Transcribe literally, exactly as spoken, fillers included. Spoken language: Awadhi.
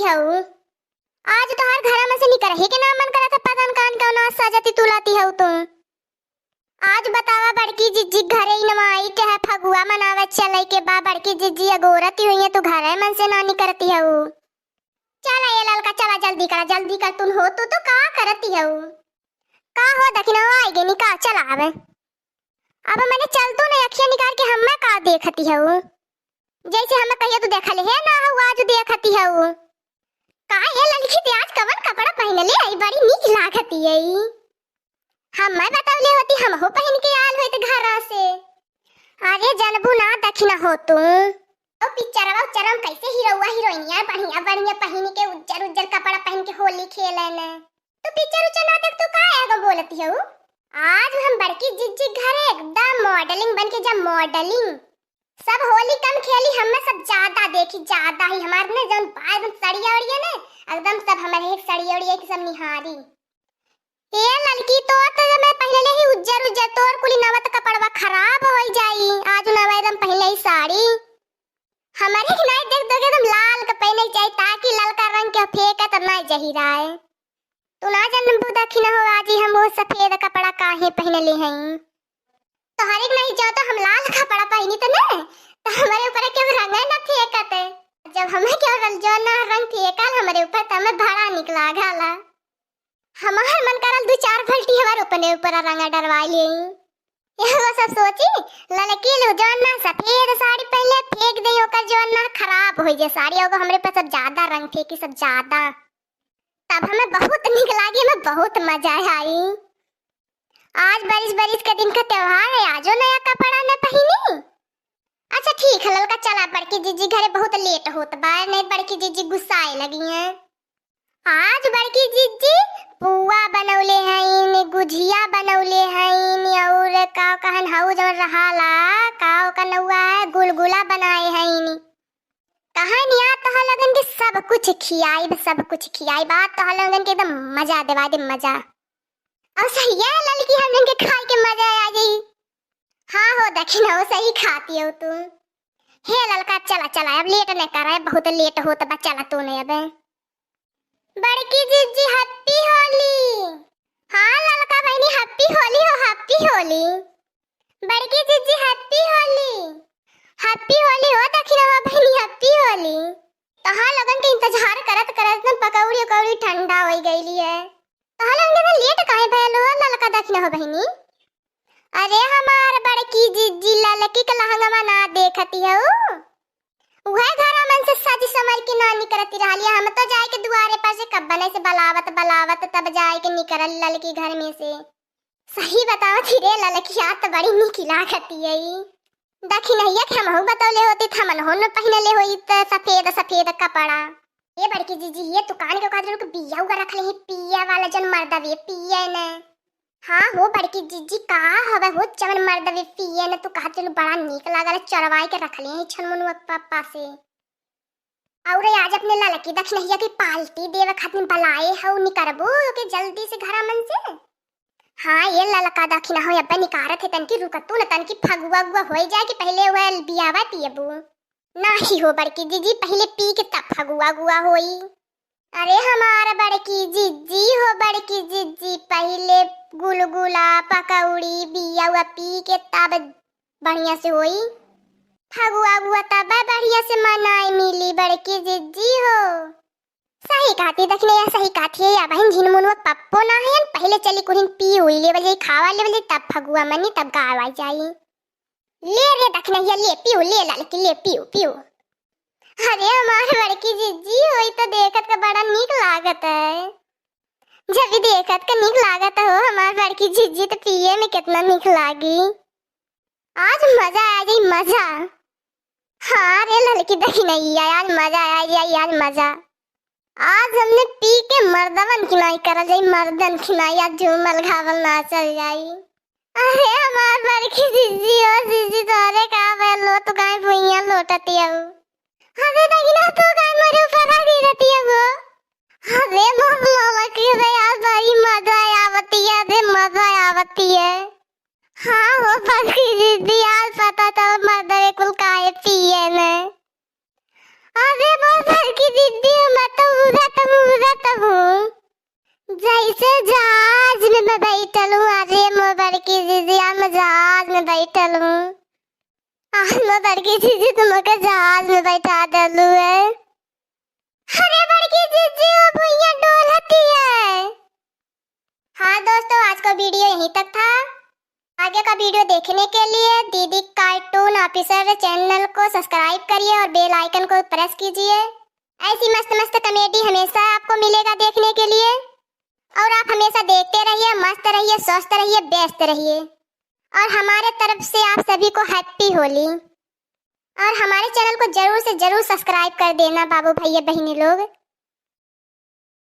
हऊ। आज तोहार घरा में से निकरही के ना मन करत है, पता न कान कौन आस सजती तुलाती हऊ तू। आज बतावा बड़की जिज्जी घरे इनवा आई के है फगुआ मनावे चले के बा, बड़की जिज्जी अगोरती हुई है, तू घरे मन से ना निकरती हऊ। चला ए ललका, चला जल्दी करा, जल्दी कर, तू हो तू तो का करती हऊ? का हो दखिनवा आई गई नी का, चला आवे। अब मैंने चल तू नहीं अखिया निकाल के हम्मे का देखती हऊ? जैसे हमें कहिए तू देखले है ना हऊ, आज देखती हऊ। का हे ललकी ते आज कवन कपड़ा पहनले आई, बड़ी नीक लागती है। हम्मे बतौले होती हमहू पहन के आल होइत घरा से। अरे जनबू ना दखिना हो तू। ओ पिक्चरवा उच्चरवा में कैसे हीरोआ हीरोइनिया बढ़िया बढ़िया पहन के उज्जर उज्जर कपड़ा पहन के होली खेले ने। तू पिक्चर उच्चर ना देख तू का एगो बोलती हऊ? आज हम बड़की जिज्जी घरे एकदम मॉडलिंग बन के जा मॉडलिंग। सब होली कम खेली, हमें सब ज्यादा देखी, ज्यादा ही हमार ने जौन बा एकदम सड़िया उड़िया ने, एकदम सब हमारे एक सड़िया उड़िया के सब निहारी। ए ललकी, तोर तो जब मैं पहले ही उज्जर उज्जर, तोर कुली नवत कपड़वा खराब हो जाई, आज नवा एकदम पहले ही साड़ी। हमारे के नाई देख दोगे एकदम लाल के पहने के चाही, ताकि ललका रंग के फेंके तो नाई जहिराए। तू ना जनबू दखिना हो, आज ही हम वो सफेद कपड़ा काहे पहनले हई। तोहरे के नहीं जाओ तो हम लाल कपड़ा पहनी तो ने, तो हमारे ऊपर केहू रंग ना फेंकत। जब हमें केहू रंग जो ना रंग फेंकल हमारे ऊपर, तो हमें बड़ा निक लागला। हमार मन करल दू चार बाल्टी हमारे अपने ऊपर रंग डरवा ले। यह वो सब सोची, ललकी लो जौन ना सफेद साड़ी पहले फेंक दे, ओकर जौन ना खराब हो जाए साड़ी, ओकर हमरे पर सब ज्यादा रंग फेंकी, सब ज्यादा। तब हमें बहुत नीक लागी, हमें बहुत मजा आई। आज बरिस बरिस के दिन का त्योहार है, आजो नया कपड़ा न पहिनी। अच्छा ठीक है ललका, चला बड़की जीजी घरे, बहुत लेट होत बा, नहीं बड़की जीजी गुस्साए लगी हैं। आज बड़की जीजी पुआ बनौले हईन, गुझिया बनौले हईन, और का कहन हऊ जौन रहाला, का ओकर नौआ है, गुलगुला बनाए हईन। कहन या तोहर लगन के सब कुछ खियाइब, सब कुछ खियाइब, आज तोहर लगन के एकदम मजा देवा दे, मजा। और सही है ललकी, हमन के खाए के मजा आ जाई। हाँ हो दखिना हो, सही खाती हो तू। हे ललका, चला चला, अब लेट न करे, बहुत लेट होत बा, चला तू ने अब। बड़की जीजी happy होली। हाँ ललका बहिनी, happy होली हो, happy होली। बड़की जीजी happy होली। Happy होली हो दखिना हो बहिनी, happy होली। तोहार लोगन के इंतजार करत करत न पकौड़ी उकौड़ी ठंडा होई गईली है। तोहार लोगन के लेट काहे भयल हो ललका दखिना हो बहिनी? अरे हमार बड़की जीजी ललकी के लहंगवा ना देखती हो? उहे घरा मन से सज समर के ना निकरती रहली, हम तो जाए के दुआरे पर से कब बने से बलावत बलावत तब जाए के निकरल ललकी घर में से। सही बतावत ही रे ललकिया, त बड़ी नीक लागती है। दखिनहिया के हमहू बतौले होती त हमन होन पहिनले होई त सफेद सफेद कपड़ा। ए बड़की जीजी, ये दुकान के काजल के बिया उगा रखले ही, पिया वाला जन मर्दवे पिए ने। हाँ हो बड़की जीजी, का हवे हो जवन मर्दवे पिए ने, तू कहा चलू बड़ा नीक लागल, चरवाई के रखले ही छनमुनुआ पप्पा से। और आज अपने ललकी दखिनहिया के पाल्टी देवे खातिर बलाए हऊ, निकरबू ओके जल्दी से घरा मन से? हाँ, ये ललका दखिना हो, अब्बे निकारत है, तनकी रुकतू न, तनकी फगुआ गुआ होई जाए कि पहले वह बियावा पियबू। नाही हो बड़की जीजी, पहले पी के तब फगुआ गुआ होई। अरे हमार बड़की जीजी हो, बड़की जीजी, पहले गुलगुला पकौड़ी बियावा पी के तब बढ़िया से होई फगुआ गुआ, तब बढ़िया से मनाए मिली बड़की जीजी हो। सही कहती दखिनहिया, सही कहती है या बहिन, झिनमुनुआ पप्पो ना है, पहले चली कुरिन पी हुई लेवल जाई, खावा लेवल जाई, तब फगुआ मनी, तब गावा जाई। ले रे दखिनहिया, ले पियो, ले ललकी, ले पियो, पियो। अरे हमार बड़की जीजी होई तो देखत का बड़ा नीक लागत है। जब भी देखत का नीक लागत हो हमार बड़की जीजी, तो पिए में कितना नीक लागी। आज मजा आ जाई, मजा। हाँ रे ललकी दखिनहिया, आज मजा आ जाई, आज मजा। आज हमने पी के मर्दवन खिनाई करल जाई, मर्दन खिनाई, आज झूमल घावल नाचल जाई। अरे हमार बड़की जीजी, ओ जीजी, तोरे का भइल हो, तू काहे भुइयां लोटती हऊ? अरे दखिना, तू काहे मोरे ऊपर आ गिरती हऊ? अरे मोर ललकी रे, आज बड़ी मजा आवती है, अरे मजा आवती है। हाँ हो बड़की दीदी, आज पता चल मर्दवे कुल काहे पिए ने। अरे मोर बड़की दीदी, मैं तो जैसे जहाज में मैं बैठल हूँ। अरे मोर बड़की जीजी, आज मैं जहाज में बैठल हूँ। आज मोर बड़की जीजी तुमके जहाज में बैठा देलू है। अरे बड़की जीजी, वो भुइयां डोलती है। हाँ दोस्तों, आज का वीडियो यहीं तक था। आगे का वीडियो देखने के लिए दीदी कार्टून ऑफिसर चैनल को सब्सक्राइब करिए और बेल आइकन को प्रेस कीजिए। ऐसी मस्त मस्त कॉमेडी हमेशा आपको मिलेगा देखने के लिए। और आप हमेशा देखते रहिए, मस्त रहिए, स्वस्थ रहिए, व्यस्त रहिए। और हमारे तरफ से आप सभी को हैप्पी होली। और हमारे चैनल को जरूर से जरूर सब्सक्राइब कर देना बाबू, भैया, बहिनी लोग।